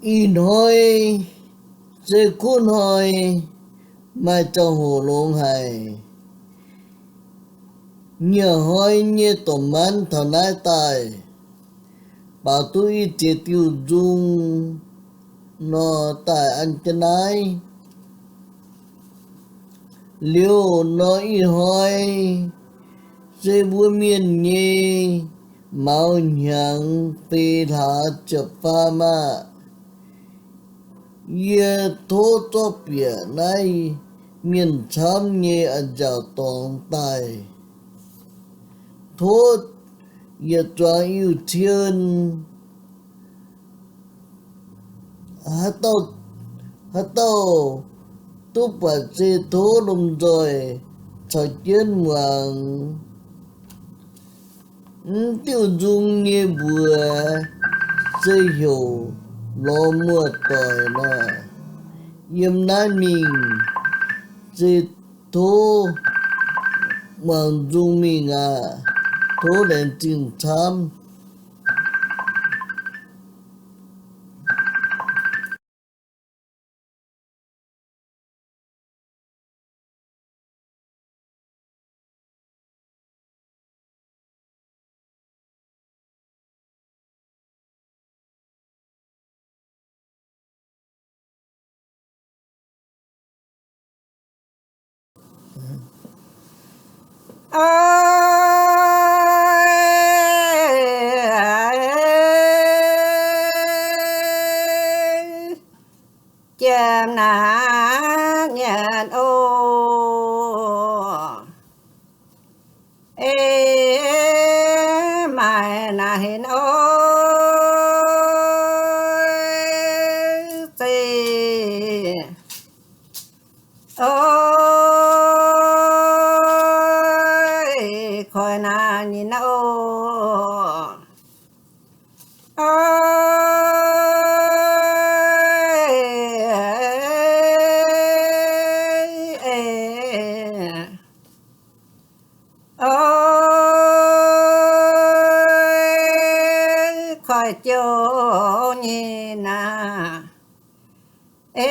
Ih hnoi se kuv hnoi maaih ziangh hoc longx haic. Nyieh hnoi nyei doqc manv taux naaiv daaih, baaux duqv i ziex diuh nzung nor daaih an jienv naaiv. Liuz nor ih hnoi se mbuo mienh nyei maux hnyangx feix hlaax ziepc faam aqv. Yie tov zorqv bieqc naaiv mienh camv nyei a'nziaauc dorngx daaih. Tov yietc zuangx Iu-Cien, haaix dauh, haaix dauh duqv buatc se tov lomh nzoih caux jienv muangx. Mv diuh nzung nyei mbuox se heuc lorz muoz-doic nor. Yiem naaiv mingh se tov muangx nzung mingh aqv. Tov laengz zingh camv. Jiem naaiv nyanc oc, ei maaih naaiv henv oc, zeiz oc, koi naaiv nyei oc. Koi jouv nyei naaiv, ei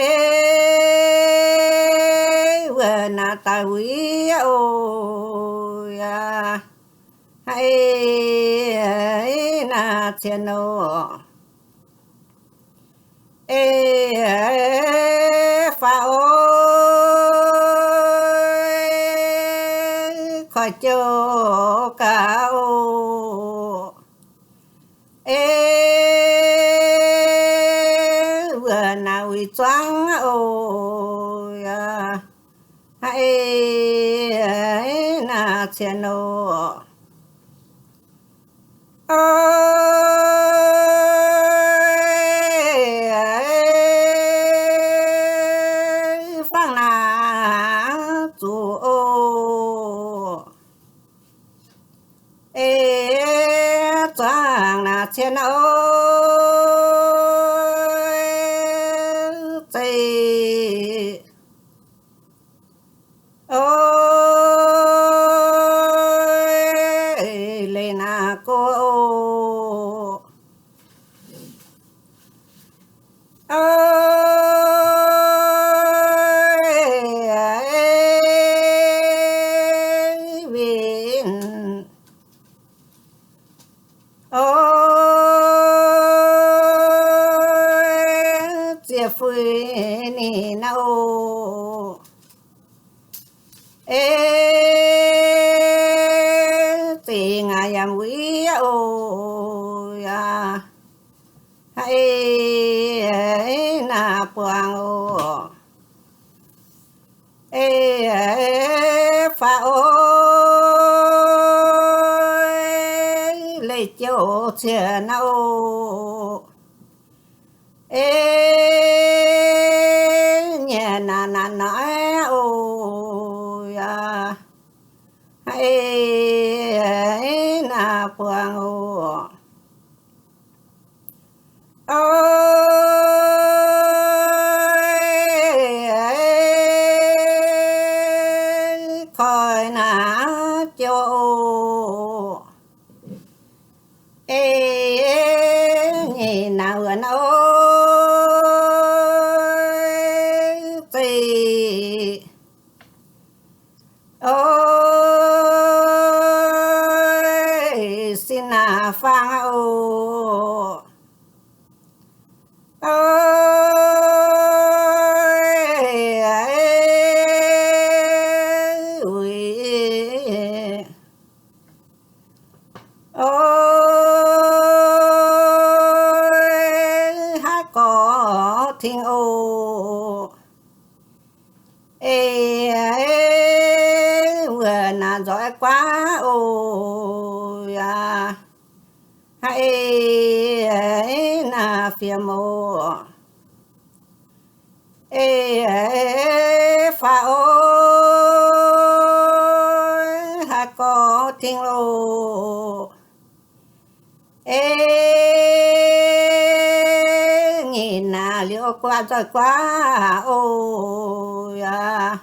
wuov naaiv daaih wuiv oc, yaac ei naaiv cien oc. Ei faaux oc, koi jouv gaax oc. Ei wuov naaiv wuiv zuangv oc, yaac ei naaiv cien oc. Fangx naaiv zuqc oc. Ei zuangx naaiv cien oc, zeiz oc, leih naaiv go oc. Win oc, ziec fui ninh naaiv oc. Ei zingh aqv yaac wuiv oc, yaac ei naaiv buangh oc. Ei faaux oc, leih jouv cien naaiv oc. Ei nyanc naaiv naaiv naaiv oc, yaac ei naaiv buangh oc. Oc, koi naaiv jouv oc. Ei nyic naaiv wuonx oc, faang oc. Oix, haaix gorx ting oc. Ei, wuov naaiv nzoih guaav oc, yaac haiz ei naaiv fiem oc. Ei, faaux oc, haaix gorx ting loh. Ei, nyic naaiv liuz guaav nzoih guaav oc, yaac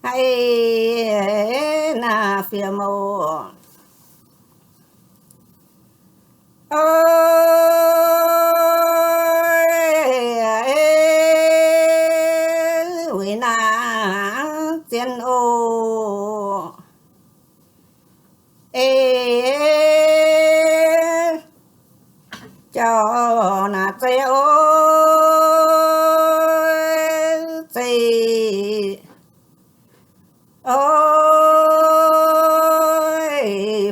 haiz ei naaiv fiem oc. Oix, ei, wuov naaiv zien oc. Ei, jauv naaiv zeiz oc, zeiz oc,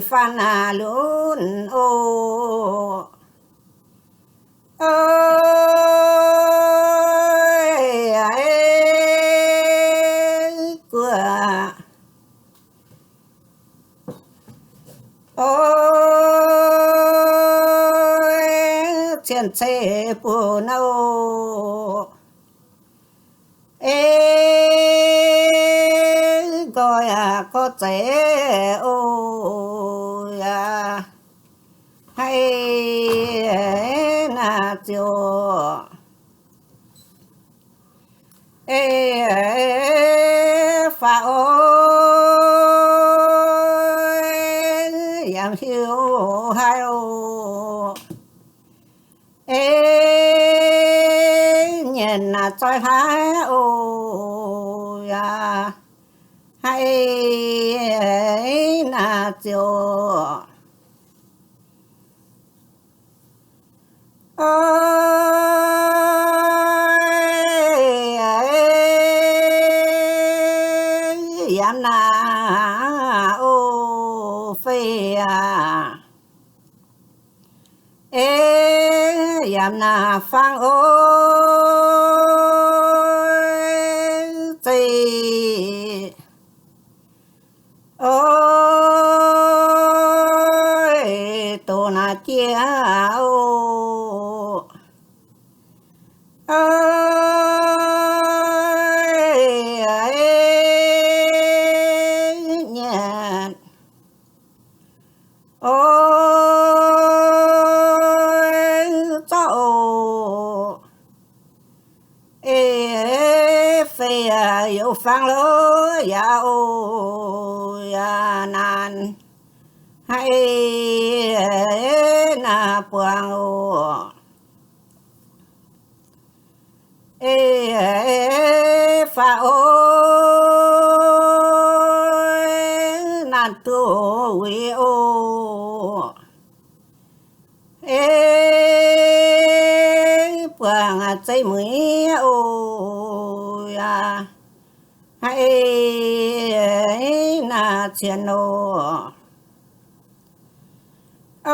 faanv naaiv lunx oc. Oix, ei, guoqv oix, cien ceix bun oc. Ei, nqoi yaac gorx zeiz oc, yaac haiz naaiv ziouc. Ei, faaux oc, yaac hiuv haic oc. Ei, nyienc naaiv zoih hlaax oc, yaac haiz naaiv ziouc. Oix, yaac naaiv oc, fei aac. Ei, yaac naaiv faang oc, zeiz oc, doqc naaiv jiex oc. Oix, nyienc oc, zorqv oc. Ei, fei aac, youc faang loh yaac oc, yaac naanc haiz naaiv buangh oc. Ei, faaux oc, naanc duqv wuic oc. Ei, buangh zeiv mueiz oc, yaac haiz naaiv cien oc. Oix,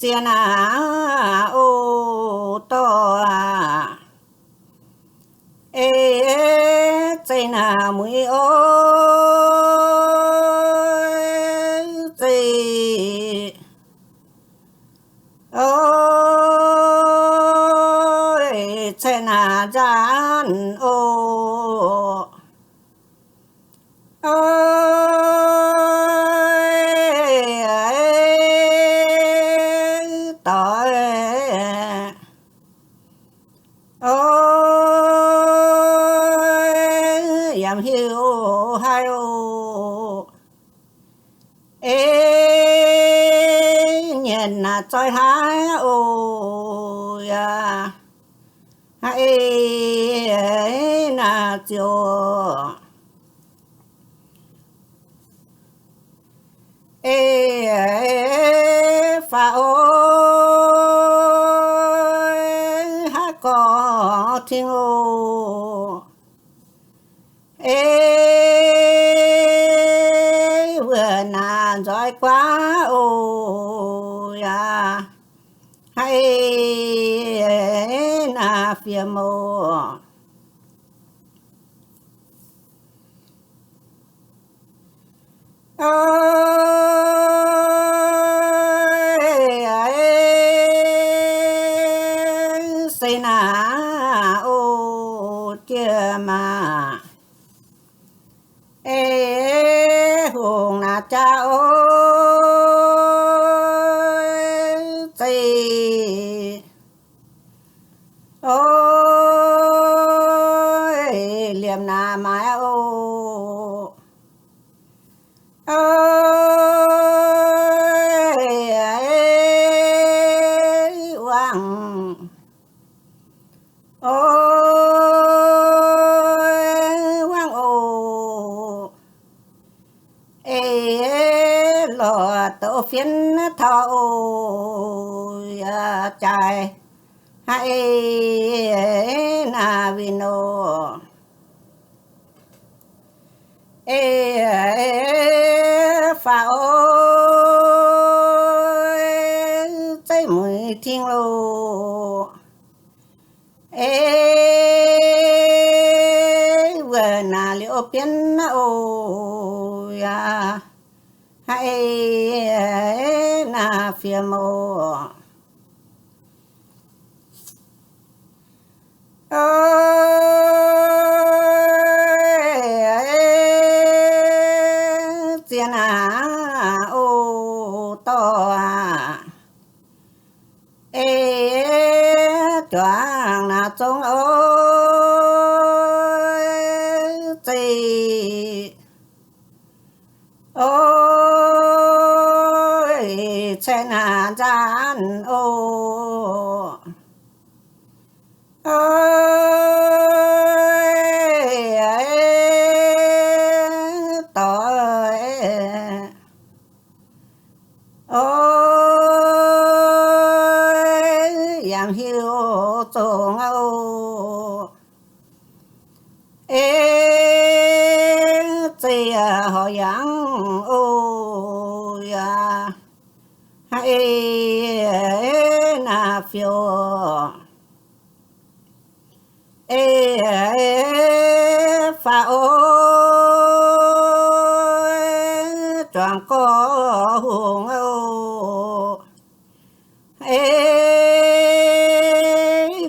zien aac, oc, dorh aac. Ei, zeiv naaiv mueiz oc, zeiv oc, caeqv naaiv nzaanv oc. Oix, doix oc, yaac hiuv haic oc. Ei, nyienc naaiv zoih hlaax oc, yaac haiz naaiv ziouc. Ei, faaux oc, haaix gorngv Tin-Hungh, ei, wuov naaic nzoih guaav oc, yaac haiz naaic fiem oc. Se naaic oc, diex maac, ei, hungh naaic jaax oc, zeiz oc, liemh naaic maaiz oc. Wangc, wangc oc. Ei, lorz douz fienx taux oc, yaac jaaix haiz naaic winh oc. Ei, faaux oc, zeiv mueiz ting loh. Ei, wuov naaic liouh bienv oc, yaac haiz naaic fiem oc. Zien aac, oc dorh aac, ei, juangc naaic zong oc, zeiz oc, caeqv naaic nzaanv oc. Oc, dorh, oc, yangh hiuv zongx oc. Ei, zeiz horpc yangh oc, yaac haiz naaic fioux. Ei, faaux oc, juangc gorx hungh oc. Ei,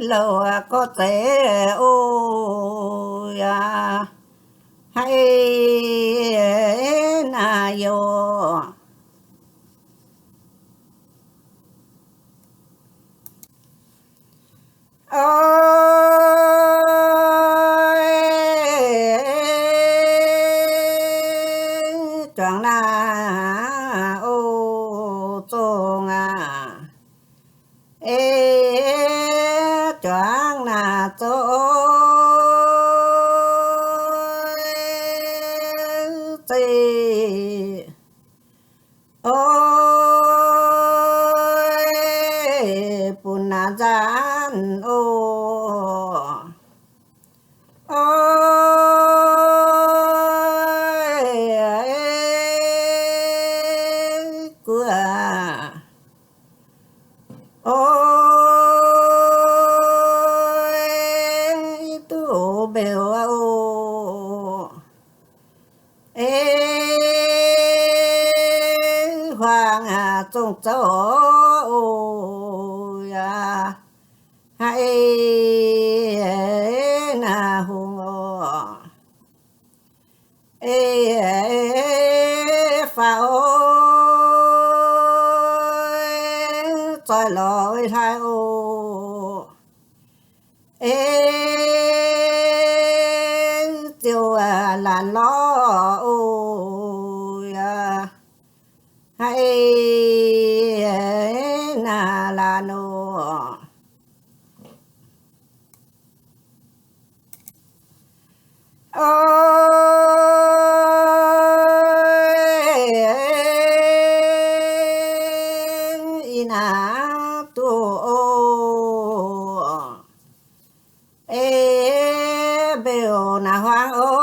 louc gorx zeiv oc, yaac haiz naaic youh. Oc, juangc naaic oc zongx aac. Ei, juangc naaic zongx zeiz oc, bun naaic nzaanv oc. Oc, guv aac. Oc, duqv mbeux oc. Ei, huaang aac, zongh zouv oc, yaac haiz naaic hungh oc. Ei, faaux oc, zoih lorz hlaax oc. Ei, ziouc laanh lorz oc, yaac haiz naaic laanh oc. Oc, Naaiv huaang oc,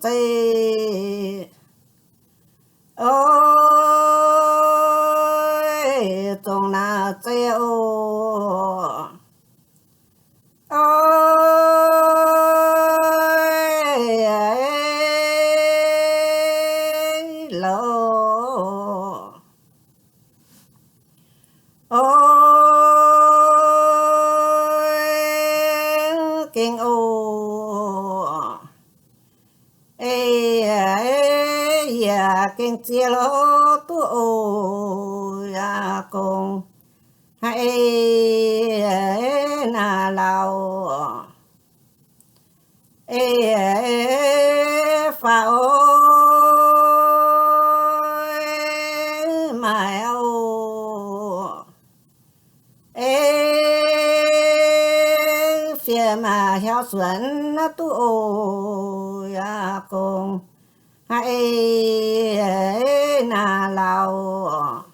zeiv oc, zongh naaiv zeiv oc. Oc, loz. Oc, gengh oc. Ei, yie gengh ziex loz duqv oc, yaac gong. Haiz ei, naaiv lauh. Ei, faaux oc, maaih oc. Ei, fiev maaih hiauv suonx duqv oc, yaac gong. Haiz ei, naaiv lauh.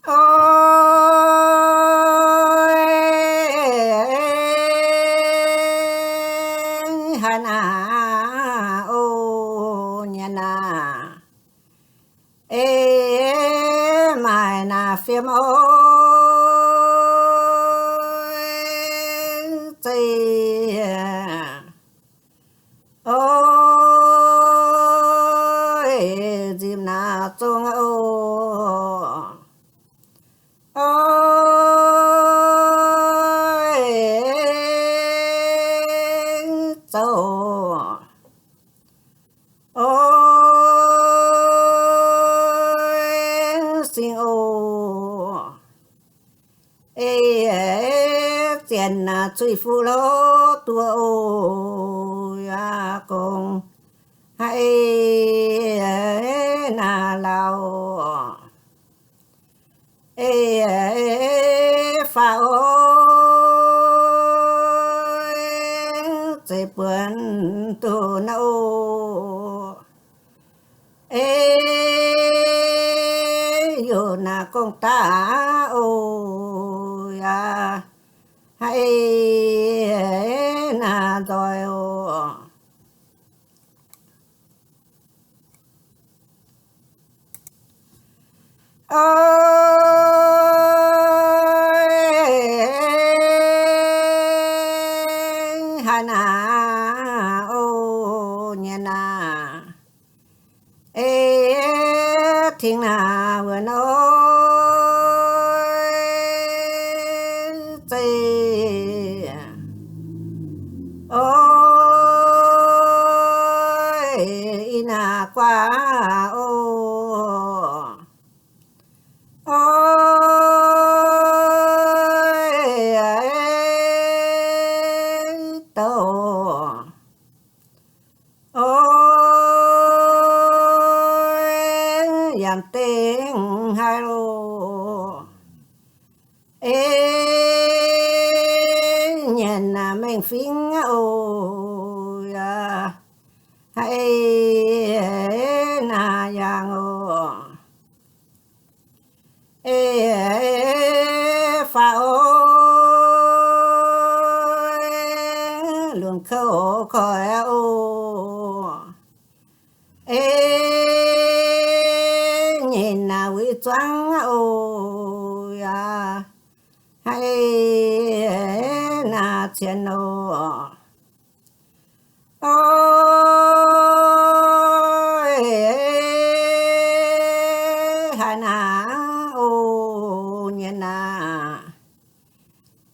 Oc, haaix naaic oc, nyanc naaic. Ei, maaih naaic fiem oc, zeiv. Oc, nzipc naaic zong oc. Oc, zoux. Oc, sing oc. Ei, zienx naaic zuiz fuqv loz duqv oc, yaac gong. Haiz ei, naaiv lauh. Ei, faaux oc, zeiv buonc duqv naaiv oc. Ei, yaac naaiv gong daaih oc, yaac haiz ei, naaiv nzoih oc. Oc, haaix naaic oc, nyanc naaic. Ei, tingx naaic wuonc oc, zeiv. Oc, i naaic guaav oc. Oc, douc. Oc, yaac dengh haic oc. Ei, nyanc naaic mengh fingx oc, yaac haiz ei, naaic yangh oc. Ei, faaux oc, lunc kouv koiv oc. Ei, nyeic naaic wuic zuangx oc, yaac haiz ei, naaic cien oc. Oc, haaix naaic oc, nyanc naaic.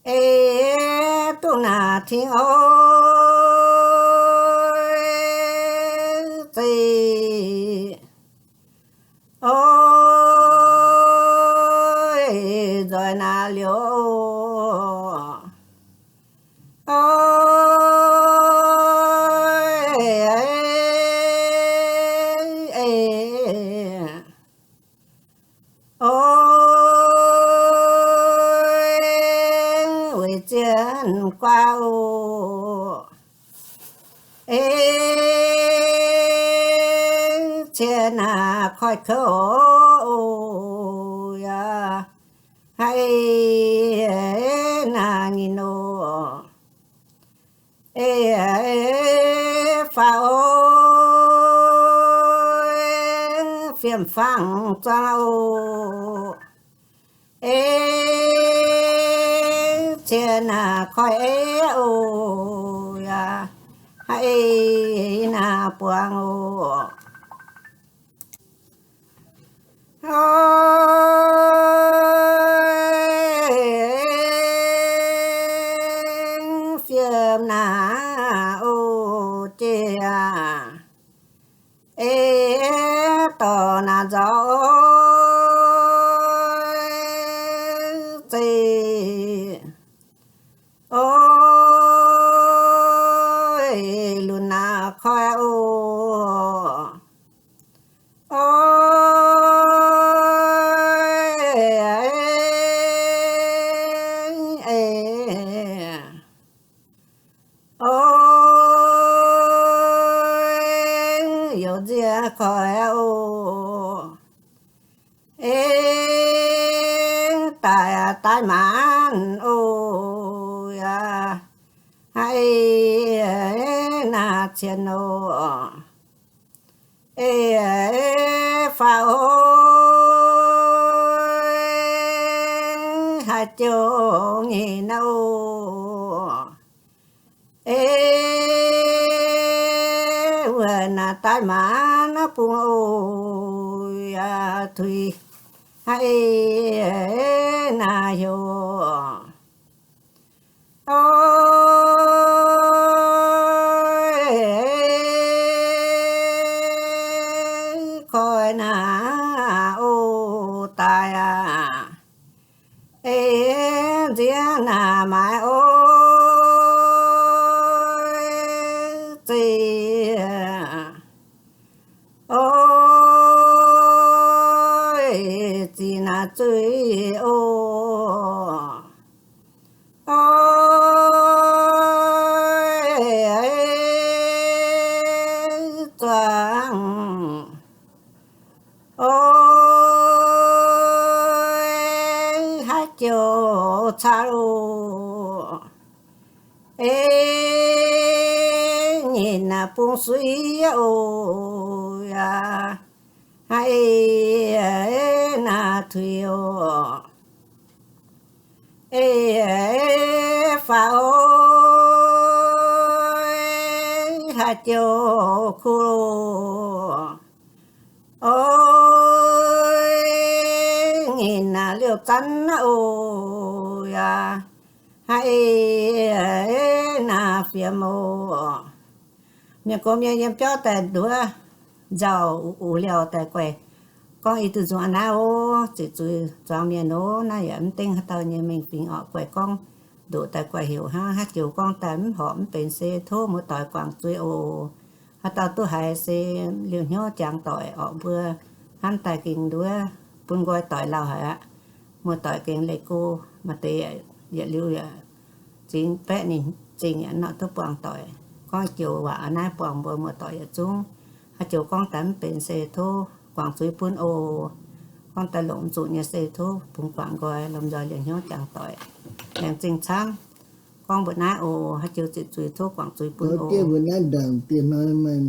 Ei, duqv naaic tingx oc, zeiv. Oc, nzoih naaic liouc oc. Oc, oc, weic zien guaav oc. Ei, cien naaic koiv kouv oc, yaac haiz Ei, naaiv nyei nor, ei, faaux o, fiem-fangx zuangx o, ei, cien naaiv koi ei o, yaac haiz ei naaiv buangh o. O, fiem naaiv o, jiex, ei, dorh naaiv nzauh o, zeiz, o, lunx naaiv koi o. O, o, youz nziex koi o. Ei, daaih, daaih maanc o, yaac haiz ei naaiv cien o. Ei, faaux o, haaix joux nyei naaiv o. Ei, wuov naaiv daaih maanc naaiv bung o, yaac tuix haiz ei naaiv heuc o. O, koi naaiv o, daaih aqv. Ei, nziex naaiv maaiz o, zeiz, o, ziqc naaiv zuiz o. O, zuangx o, haaix joux caqv o. Ei, nyeic naaiv bung suiv o, yaac haiz ei naaiv tuix o. Ei, faaux o, haaix joux kuv o. O, nyeic naaiv liouh zanv naaiv o, yaac haiz ei naaiv fiem o. Mienh gox mienh yiem biauv daaih nduov nzauh uix liouh daaih guaih gorngv i duih nzung a'naaiv o, ziqc zuiz zuangx mienh o. Naaiv yaac mv dengv haaix dauh nyei mengh fingx orqc. Guaih gorngv ndoqc daaih guaih heuc hnangv. Haaix joux gorngv daaih mv horpc mv benx se tov muoz-doic guangc zuiz oc. Haaix dauh duqv haiz se liuz hnyouv jangx doic orqc. Mbuo hnamv daaih gengh nduov bun nqoi doic lauh haic aqv. Muoz-doic gengh leih go, maaih deix yietc liuz yaac zingx baeqv ninh zingh yaac mv nor duqv buangh doic. Gorngv joux waac a'naaiv buangh mbuo muoz-doic yietc zungv. Haaix joux gorngv daaih mv benx se tov guangc zuiz bun oc. Gorngv daaih longc zuqc nyei se tov bungx guangc nqoi, lomh nzoih liuz hnyouv jangx doic. Laengz zingh camv. Gorngv mbuo naaiv oc. Haaix joux ziqc zuiz tov guangc zuiz bun oc. Mbuo naaiv ndaangc dieh hnoi maaih